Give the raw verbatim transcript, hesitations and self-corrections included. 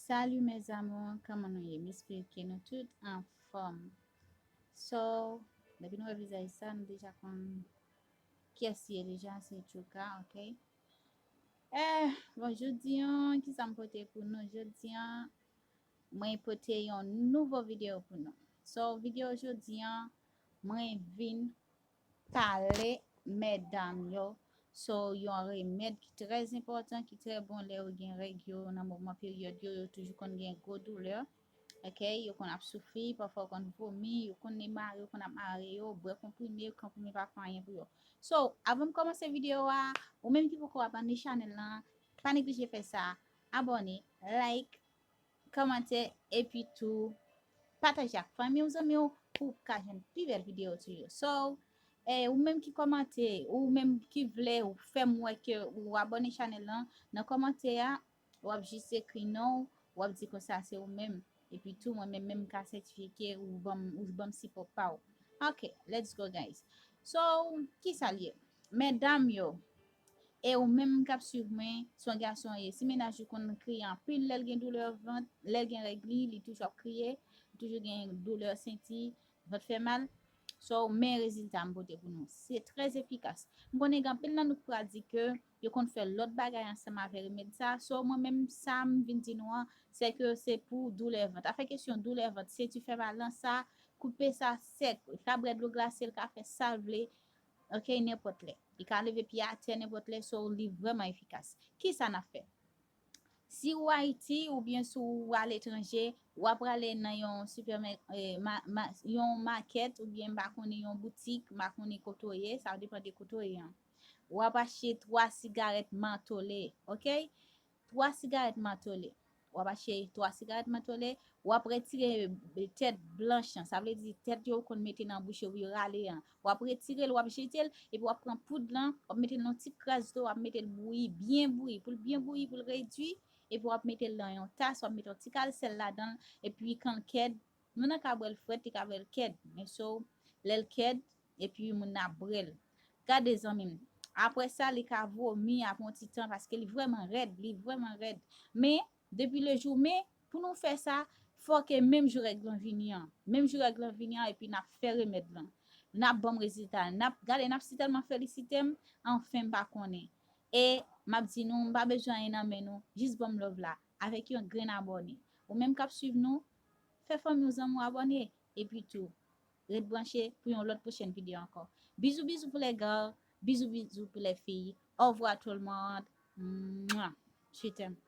Salut mes amours, kòman nou ye? M espere ke nou tout anfòm. So, depi nou wè vizaj sa, nou deja konn kiyès li ye deja, se Chouka, ok? Eh, bon, jodi an, kisa m pote pou nou? Jodi an, mwen pote yon nouvo videyo pou nou. So, videyo jodi an, mwen vin pale medam yo. So, yon remèd ki trè enpòtan, ki trè bon lè yo gen règ yo, nan moman peryòd yo, yo toujou konn gen gwo doulè. Ok, yo konn ap soufri, pafwa yo konn vomi, yo konn ne mare, yo konn ap mare yo, bwè konprime, konprime pa fè anyen pou yo. So, avan m kòmanse videyo a, ou menm ki poko abòne chanèl lan, pa neglije fè sa, abòne, like, kòmante, epi tou pataje ak fanmi w, zanmi w, pou w ka jwenn pi bèl videyo toujou. So, eh, ou menm ki kòmante, ou menm ki vle ou fè m wè ke ou abòne chanèl lan, nan kòmantè a, w ap jis ekri non w, w ap di konsa se ou menm. Epi tou, mwen menm, menm ka sètifye ke ou ban m, ou ban m sipò pa w. Ok, let's go, guys. So, kisa l ye? Medam yo, e ou menm k ap swiv mwen, se yon gason ye. Si mennaj ou konn kriye anpil lè l gen doulè vant, lè l gen règ li, li toujou ap kriye, li toujou gen doulè senti, vant fè mal. So, men rezilta m pote pou nou. Se trè efikas. M konnen gen anpil nan nou k pral di ke yo konn fè lòt bagay ansanm avè remèd sa. So, mwen menm, sa m vin di nou an, se ke se pou doulè vant. Afè kesyon doulè vant, senti fè mal lan sa, koupe sa sèk. Li ka bwè dlo glase, li ka fè sa l vle. Ok, nenpòt lè. Li ka leve pye atè nenpòt lè, so li vrèman efikas. Kisa n ap fè? Si ou Ayiti oubyen si ou aletranje, w ap prale nan yon sipèmè-, eh, ma-, ma-, yon makèt oubyen m pa konnen yon boutik, m pa konnen kote w ye, sa depann de kote w ye an. W ap achte twa sigarèt mantole, ok? Twa sigarèt mantole. W ap achte twa sigarèt mantole, w ap retire tèt blanch lan, sa vle di tèt yo konn mete nan bouch yo pou yo rale an. W ap retire l, w ap jete l, epi w ap pran poud lan, w ap mete l nan yon ti kras dlo, w ap mete l bouyi, byen bouyi, pou l byen bouyi, pou l redui, epi w ap mete l nan yon tas, w ap mete yon ti kal sèl ladan l, epi kan l kèd, nou nan ka bwè l frèt, li ka bwè l kèd, men so, lè l kèd, epi moun nan ap bwè l. Gade zanmi m, apre sa, li ka vomi apre yon ti tan, paske li vrèman rèd, li vrèman rèd. Men, depi le jou men, pou nou fè sa, fò ke menm jou règ lan vini an, menm jou règ lan vini an, epi n ap fè remèd lan. N ap ban m rezilta. N ap, gade, n ap sitèlman felisite m, anfen m pa konnen. E m ap di nou, m pa bezwen anyen nan men nou, jis ban m love la, avèk yon grenn abòne. Ou menm k ap swiv nou, fè fanmi w, zanmi w abòne. Epi tou, ret branche pou yon lòt pwochèn videyo ankò. Bizou, bizou pou les gars, bizou, bizou pou les filles. Au revoir tout le monde. Mwa. Je t'aime.